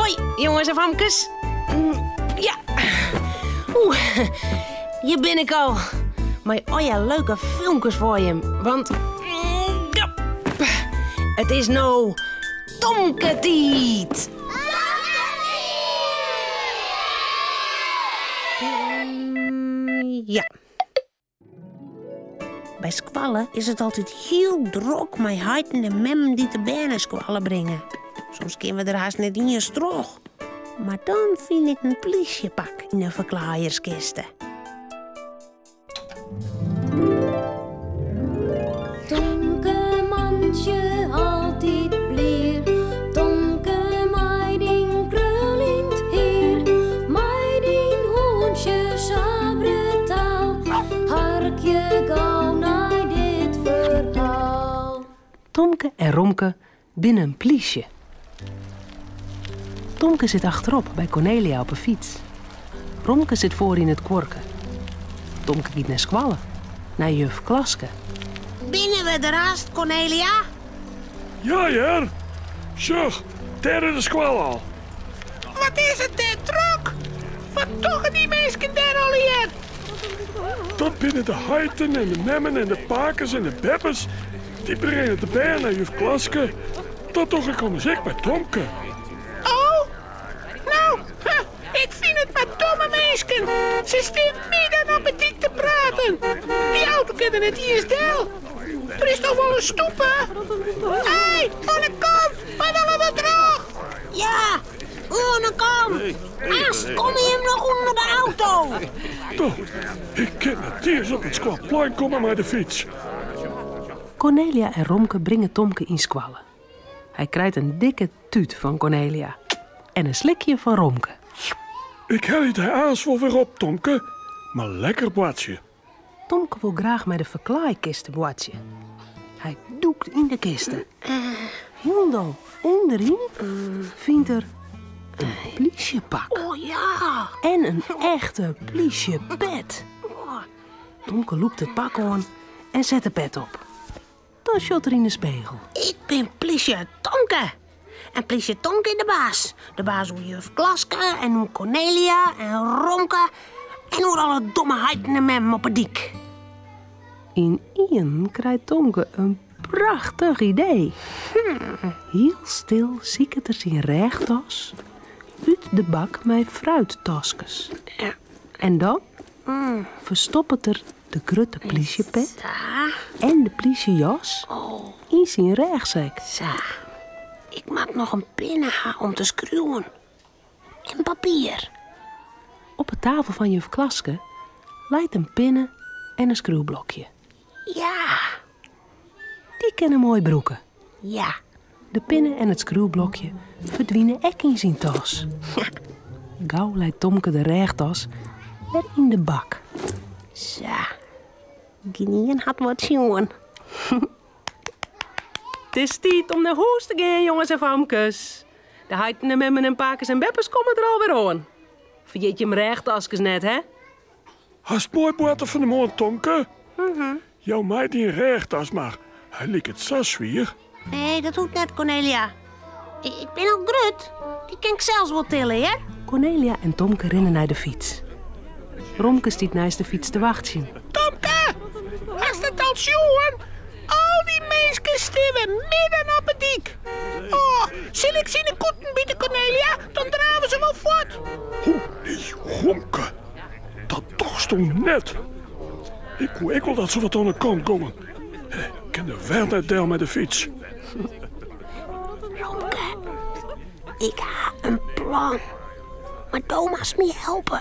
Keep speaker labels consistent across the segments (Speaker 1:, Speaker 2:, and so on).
Speaker 1: Hoi, jonges en famkes. Ja. Oeh, hjir bin ik al. Mei allegear leuke filmkes foar jim. Want ja, it is no Tomke-tiid. Ja. By skoalle is it altyd hiel drok mei heiten en memmen dy't de bern nei skoalle bringe. Soms kinne we der hast net iens troch. Mar dan fyn ik in plysjepak yn 'e ferklaaierskiste.
Speaker 2: Tomke mantsje altyd blier, Tomke mei dyn kruljend hier, mei dyn hûntsje sa brutaal, harkje gau nei dit ferhaal.
Speaker 1: Tomke en Romke binne in plysje. Tomke sit achterop by Kornelia op 'e fyts. Romke sit foaryn it kuorke. Tomke giet nei skoalle, nei juf Klaske.
Speaker 3: Binne we der hast, Kornelia?
Speaker 4: Ja hear. Sjoch, dêr is de skoalle al.
Speaker 3: Wat is it dêr drok! Wat dogge dy minsken dêr allegear?
Speaker 4: Dat binne de heiten en de memmen en de pakes en de beppes. Dy bringe de bern nei juf Klaske. Dat doch ik ommers ek mei Tomke.
Speaker 3: Oh, no, ik fyn it mar domme minsken. Se stean midden op 'e dyk te praten. Dy auto kin der net iens del. Der is toch wol in stoepe? Hé, oan 'e kant, wy wolle der troch.
Speaker 1: Ja, oan 'e kant. Hast komme jim noch ûnder de auto.
Speaker 4: Toch, ik kin net iens op it skoalplein komme mei de fyts.
Speaker 1: Kornelia en Romke bringe Tomke yn skoalle. Hy krijt in dikke tút fan Kornelia en in slikje fan Romke.
Speaker 4: Ik helje dy aanst wol wer op, Tomke, mar lekker boartsje.
Speaker 1: Tomke wol graach mei de ferklaaikiste boartsje. Hy dûkt yn de kiste. Hielendal ûnderyn fynt er in plysjepak.
Speaker 3: Oh ja!
Speaker 1: En in echte plysjepet. Tomke lûkt it pak oan en set de pet op. Dan sjocht er yn de spegel.
Speaker 3: Ik bin plysje Tomke. En plysje Tomke is de baas. De baas oer juf Klaske en oer Kornelia en Romke en oer alle domme heiten en memmen op 'e dyk.
Speaker 1: Ynienen krijt Tomke in prachtich idee. Hiel stil siket er syn rêchtas út de bak mei fruittaskes. En dan ferstoppet er de grutte plysjepet en de plysjejas yn syn rêchsek.
Speaker 3: Sa, ik moat noch in pinne ha om te skriuwen. En papier.
Speaker 1: Op 'e tafel fan juf Klaske leit in pinne en in skriuwblokje.
Speaker 3: Ja.
Speaker 1: Dy kin er moai brûke.
Speaker 3: Ja.
Speaker 1: De pinne en it skriuwblokje ferdwine ek yn syn tas. Gau leit Tomke de rêchtas wer yn de bak.
Speaker 3: Sa, gjinien hat wat sjoen.
Speaker 1: It is tiid om nei hûs te gean, jonges en famkes. De heiten en memmen en pakes en beppes komme der alwer oan. Ferjit jim rêchtaskes net, hè?
Speaker 4: Hast moai boarte fan 'e moarn, Tomke. Jou my dyn rêchtas mar, hy liket sa swier.
Speaker 3: Nee, dat hoecht net, Kornelia. Ik bin al grut. Dy kin ik sels wol tille, hear.
Speaker 1: Kornelia en Tomke rinne nei de fyts. Romke stiet neist de fyts te wachtsjen.
Speaker 3: Tomke, hast it al sjoen? Al dy minsken stean wer midden op 'e dyk. Oh, sil ik se yn 'e kûten bite, Kornelia? Dan drave se wol fuort.
Speaker 4: Ho, nee, Romke. Dat dochsto net. Ik koe ek wol dat se wat oan de kant gongen. Ik kin der wer net del mei de fyts.
Speaker 3: Romke, ik ha in plan. Mar do moatst my helpe.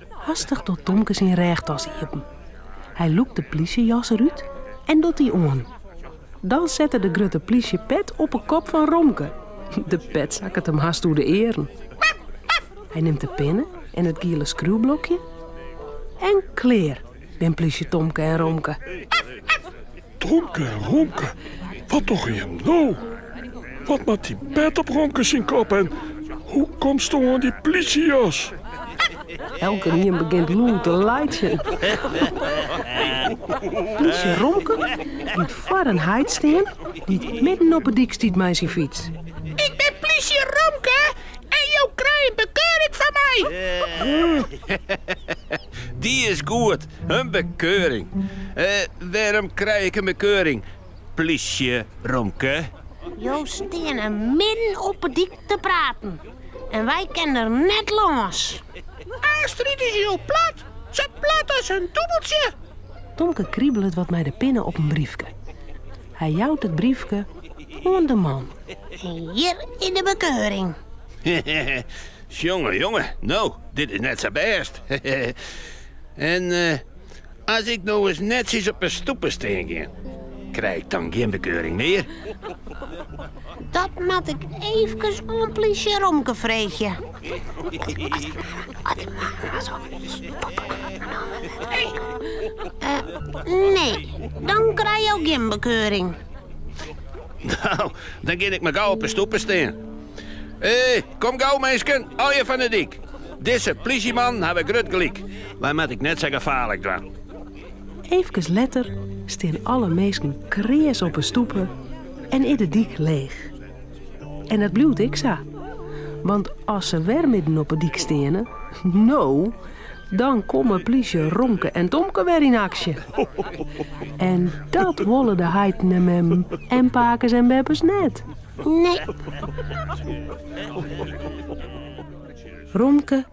Speaker 1: Hastich docht Tomke syn rêchtas iepen. Hy lûkt de plysjejas derút en docht dy oan. Dan set er de grutte plysjepet op 'e kop fan Romke. De pet sakket him hast oer de earen. Hy nimt de pinne en it giele skriuwblokje en klear bin plysje Tomke en Romke.
Speaker 4: Tomke en Romke, wat dogge jim no? Wat moat dy pet op Romke syn kop en hoe komsto oan dy plysjejas?
Speaker 1: Elkenien begjint lûd te laitsjen. Plysje Romke giet foar in heit stean dy't midden op 'e dyk stiet mei syn fyts.
Speaker 3: Ik bin plysje! Plysje Romke en jo krije in bekeuring fan my.
Speaker 5: Dy is goed, in bekeuring. Wêrom krij ik in bekeuring, plysje Romke?
Speaker 6: Jo steane midden op 'e dyk te praten en wy kinne der net lâns.
Speaker 3: Astrid is jo plat, sa plat as in dûbeltsje.
Speaker 1: Tomke kribelet wat mei de pinne op in briefke. Hy jout it briefke oan de man.
Speaker 6: Hjir is de bekeuring.
Speaker 5: Sjonge, jonge, no, dit is net sa bêst. En as ik no ris netsjes op 'e stoepe stean gean, krij ik dan gjin bekeuring mear?
Speaker 6: Dat moat ik eefkes oan plysje Romke freegje. Nee, dan krije jo gjin bekeuring.
Speaker 5: Nou, dan gean ik mar gau op 'e stoepe stean. Hé, kom gau minsken, allegear fan 'e dyk. Dizze plysjeman hawwe grut gelyk. Wy moat ik net sa gefaarlik dwaan.
Speaker 1: Eefkes letter stean alle minsken kreas op 'e stoepe en is de dyk leech. En dat bliuwt ek sa. Want as se wer midden op 'e dyk steane, no, dan komme plysje Romke en Tomke wer yn aksje. En dat wolle de heiten en memmen en pakes en beppes net.
Speaker 6: Nee.
Speaker 1: Romke,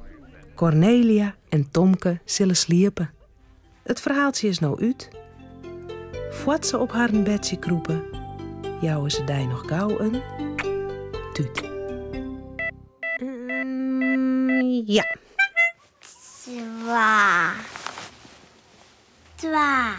Speaker 1: Kornelia en Tomke sille sliepe. It ferhaaltsje is no út. Foar't se op harren bedsje krûpe, jouwe se dy noch gau in tút.
Speaker 6: Ja.
Speaker 2: Twa. Twa.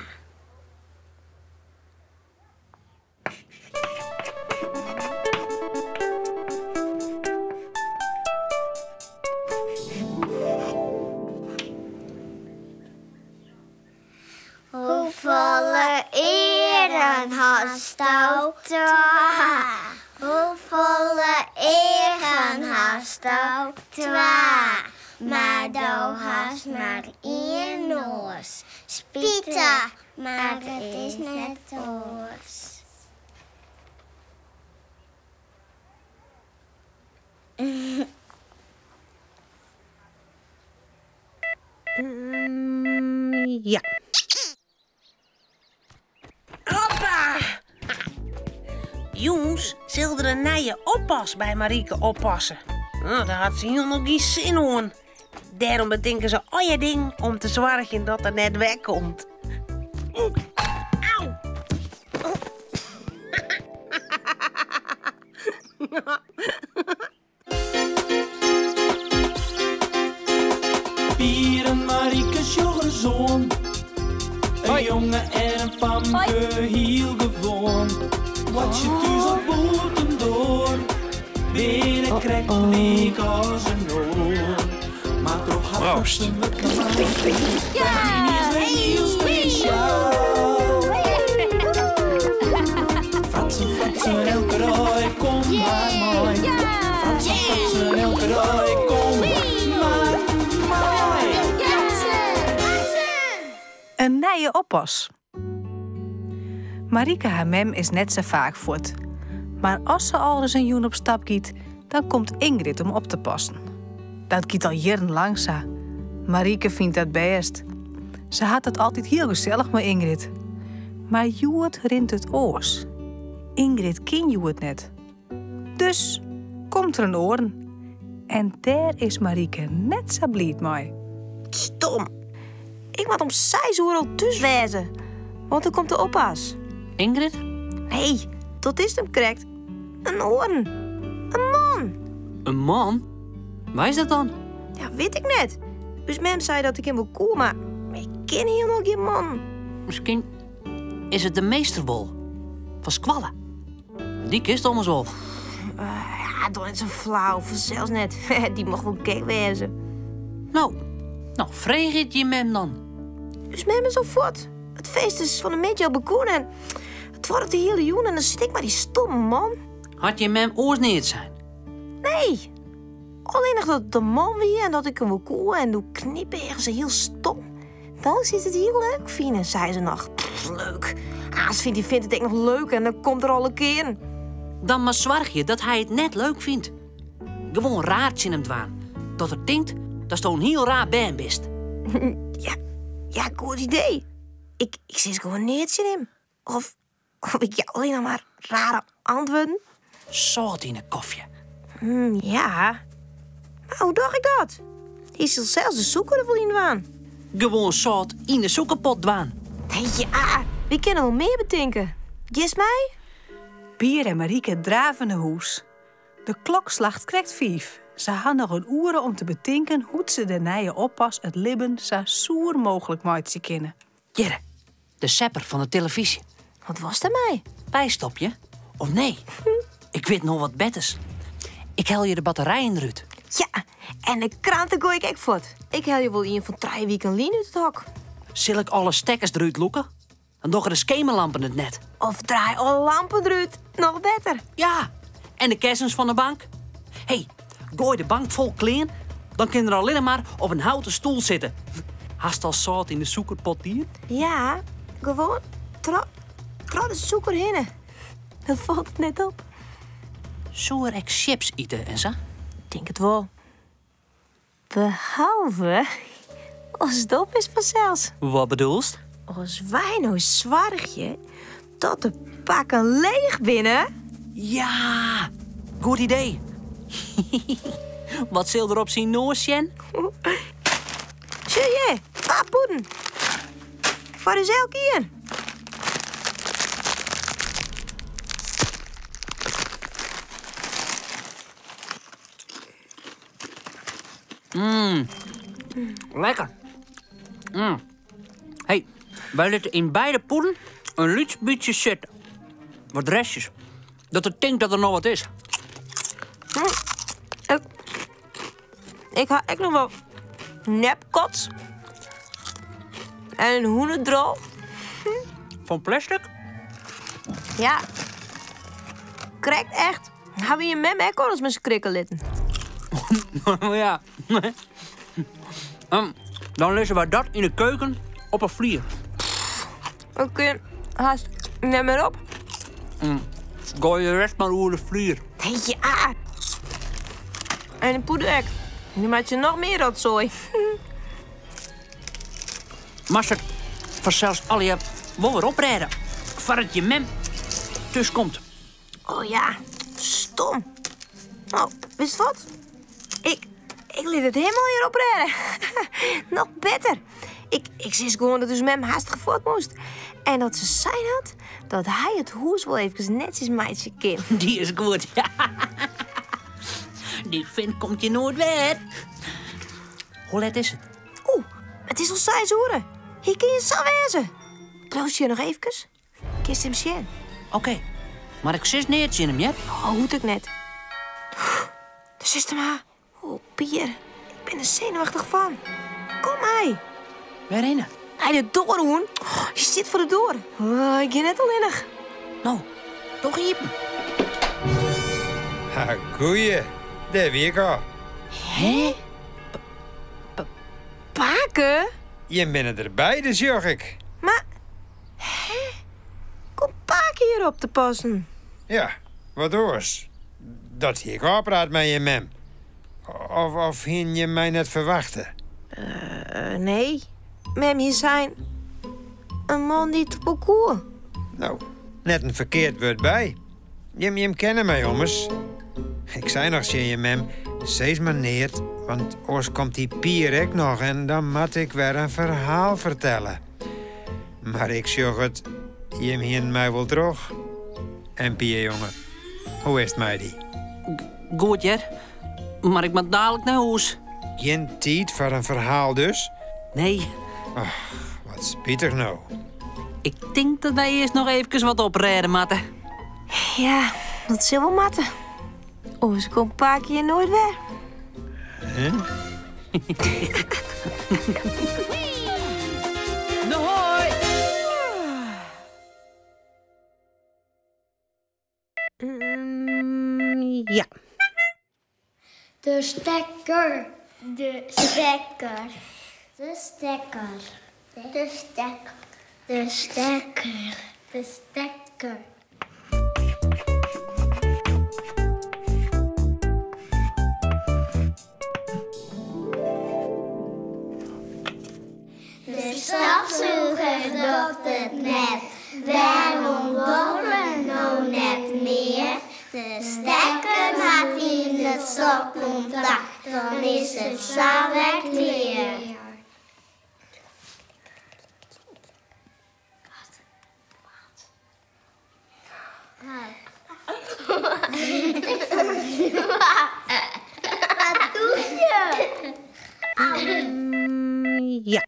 Speaker 2: Hoefolle earen hasto? Twa. Hoefolle eagen hasto? Twa. Mar do hast mar ien noas. Spitich, mar it is net oars.
Speaker 6: Ja. Hoppa! Jûns sil der in nije oppas by Marieke oppasse. No, dêr hat se hielendal gjin sin oan. Dêrom betinke se allegear dingen om te soargjen dat er net wer komt. Au!
Speaker 7: Pier en Marieke sjoch ris oan. In jonge en in famke, hiel gewoan. Boartsje thús of bûtendoar, binne krekt lyk as in oar. Mar troch har
Speaker 4: Proost.
Speaker 7: fratsen wurdt de is wer hiel spesjaal. Fratsen, fratsen, elke dei, kom mar mei. Fratsen, fratsen, elke dei, kom mar mei.
Speaker 8: In nije oppas. Marieke har mem is net sa faak fuort. Mar as se alris in jûn op stap giet, dan komt Ingrid om op te passen. Dat giet al jierrenlang sa. Marieke fynt dat bêst. Se hat it altyd hiel gesellich mei Ingrid. Mar hjoed rint it oars. Ingrid kin hjoed net. Dus komt der in oaren. En dêr is Marieke net sa bliid mei.
Speaker 9: Stom. Ik moat om seis oere al thús wêze, want dan komt de oppas.
Speaker 10: Ingrid?
Speaker 9: Nee, dat is 'm krekt. In oaren. In man.
Speaker 10: In man? Wa is dat dan?
Speaker 9: Ja, wit ik net. Us mem sei dat ik him wol koe, mar ik ken hielendal gjin man.
Speaker 10: Miskien is it de meester wol. Fan skoalle. Dy kinst ommers wol.
Speaker 9: Ja, doch net sa flau, fansels net. Dy mocht wol gek wêze.
Speaker 10: No, no, freegje it jim mem dan.
Speaker 9: Us mem is al fuort. It feest is fan 'e middei al begûn en it duorret de hiele jûn en dan sit ik mei dy stomme man.
Speaker 10: Hat jim mem oars neat sein?
Speaker 9: Nee. Allinnich dat it in man wie en dat ik him wol koe en doe knypeage se hiel stom. Dan sil it hiel leuk fine, sei se noch. Pff, leuk. Aanst fynt dy fint it ek noch leuk en dan komt er alle kearen.
Speaker 10: Dan mar soargje dat hy it net leuk fynt. Gewoan raar tsjin him dwaan. Dat er tinkt datsto in hiel raar bern bist.
Speaker 9: Ja, ja, goed idee. Ik, ik sis gewoan neat tsjin him. Of, of ik jou allinne mar rare antwurden.
Speaker 10: Sâlt yn 'e kofje.
Speaker 9: Ja. Mar hoe doch ik dat? Hy sil sels de sûker der wol yn dwaan.
Speaker 10: Gewoan sâlt yn 'e sûkerpot dwaan.
Speaker 9: Ja, wy kinne wol mear betinke. Giest mei?
Speaker 8: Pier en Marieke drave nei hûs. De klok slacht krekt fiif. Se ha noch in oere om te betinken hoe't se de nije oppas it libben sa soer mooglik meitsje kinne.
Speaker 10: Hjirre, de sepper fan de telefyzje.
Speaker 9: Wat wolst dermei?
Speaker 10: Bystopje? Of nee? Ik wit noch wat betters. Ik helje de batterijen derút.
Speaker 9: Ja, en de kranten goai ik ek fuort. Ik helje wol ien fan trije wiken lyn út it hok.
Speaker 10: Sil ik alle stekkers derút lûke? Dan dogge de skemerlampen it net.
Speaker 9: Of draai alle lampen derút. Noch better.
Speaker 10: Ja, en de kessens fan de bank. Hé, goai de bank fol klean, dan kin er allinne mar op in houten stoel sitte. Hast al sâlt yn de sûkerpot dien?
Speaker 9: Ja, gewoan troch troch de sûker hinne. Dan falt it net op.
Speaker 10: Soe er ek sjips ite en sa?
Speaker 9: Tink it wol. Behalve as it op is fansels.
Speaker 10: Wat bedoelst?
Speaker 9: As wy no soargje dat de pakken leech binne.
Speaker 10: Ja, goed idee. Wat sil der op syn noas sjen?
Speaker 9: Sjoch hjir, twa pûden. Foar ús elk ien.
Speaker 10: Mm. Lekker. Mm. Hey, wy litte yn beide pûden in lyts bytsje sitte. Wat restjes. Dat er tinkt dat der noch wat is.
Speaker 9: Ik, ik ha ek noch wol nepkots. En in hûnedrol.
Speaker 10: Fan plastic?
Speaker 9: Ja. Krekt echt. Ha wy jim mem ek alris mei skrikke litten?
Speaker 10: Ja. Dan lizze wy dat yn de keuken op 'e flier.
Speaker 9: Ik kin hast net mear op.
Speaker 10: Goai de rest mar oer de flier.
Speaker 9: Ja. En de poeder ek. Nu meitsje noch mear rotsoai.
Speaker 10: Moatst it fansels allegear wol wer oprêde foardat jim mem thús komt.
Speaker 9: Oh ja, stom. No, witst wat? Ik, ik lit it him allegear oprêde. Noch better. Ik, ik sis gewoan dat ús mem hastich fuort moast. En dat se sein hat dat hy it hûs wol efkes netsjes meitsje kin.
Speaker 10: Dy is goed. Dy fint komt hjir noait wer. Hoe let is it?
Speaker 9: Oeh, it is al seis oere. Hy kin hjir sa wêze. Bliuwst hjir noch efkes? Kinst him sjen.
Speaker 10: Oké, mar ik sis neat tsjin him, hear.
Speaker 9: Oh, hoecht ek net. Dêr sitst him ha. Oh, Pier, ik bin der senuwachtich fan. Kom mei.
Speaker 10: Wêrhinne?
Speaker 9: Nei de doar, hûn. Hy stiet foar de doar. Oh, ik gean net allinnich.
Speaker 10: No, doch iepen.
Speaker 11: Ha, goeie. Dêr wie ik al.
Speaker 10: Hè?
Speaker 9: Pake?
Speaker 11: Jim binne der beide, sjoch ik.
Speaker 9: Mar Hè? Komt pake hjir op te passen?
Speaker 11: Ja, wat oars. Dat hie ik ôfpraat mei jim mem. Of, of hienen jim my net ferwachte?
Speaker 9: Uh, nee. Mem hie sein in man dy't wol koe.
Speaker 11: No, net in ferkeard wurd by. Jim, jim kenne my ommers. Ik sei noch tsjin jim mem, sis mar neat, want oars komt dy Pier ek noch en dan moat ik wer in ferhaal fertelle. Mar ik sjoch it, jim hienen my wol troch. En Pier jonge, hoe is it mei dy?
Speaker 10: Goed hear, mar ik moat dalik nei hûs.
Speaker 11: Gjin tiid foar in ferhaal dus?
Speaker 10: Nee.
Speaker 11: Ach, wat spitich no.
Speaker 10: Ik tink dat wy earst noch eefkes wat oprêde moatte.
Speaker 9: Ja, dat sil wol moatte. Oars komt pake hjir noait wer.
Speaker 11: Huh?
Speaker 10: Hoi!
Speaker 6: Ja.
Speaker 2: De stekker. De stekker. De stekker. De stekker. De stekker. De stekker. docht it net? Wêrom docht it no net mear? De stekker moat yn it stopkontakt, dan is it sa wer klear. Wat doe je?
Speaker 6: Ja.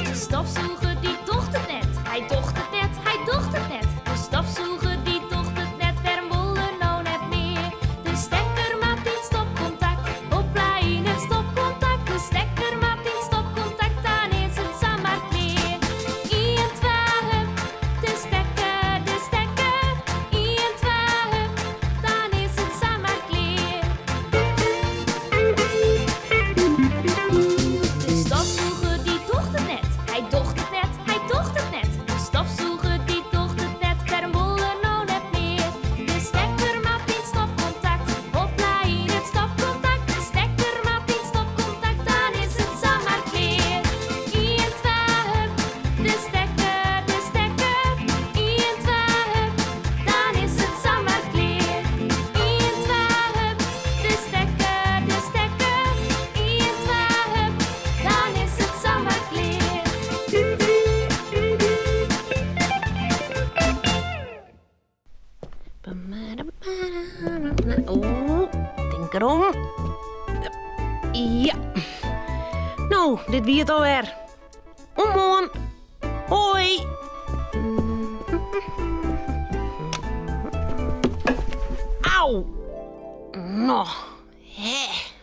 Speaker 12: De stofsûger dy docht it net. Hy docht it net, hy docht it net. De stofsûger dy docht it net, wêrom wol er no net mear? De stekker moat yn stopkontakt, hopla yn it stopkontakt. De stekker moat yn stopkontakt, dan is it samar klear. Ien, twa, hup, de stekker, de stekker. Ien, twa, hup, dan is it samar klear. De stofsûger dy docht it net. Hy docht it net, hy docht it net. De stofsûger dy docht it net. Wêrom wol er no net mear? De stekker moat yn stopkontakt. Hopla yn it stopkontakt. De stekker moat yn stopkontakt. Dan is it samar klear. Ien, twa, hup. De stekker, de stekker. Ien, twa, hup. Dan is it samar klear. Ien, twa, hup. De stekker, de stekker. Ien, twa, hup. Dan is it samar klear.
Speaker 6: Oeh, tink derom. Ja. No, dit wie it alwer. Oant moarn. Hoi. Au. No, hè.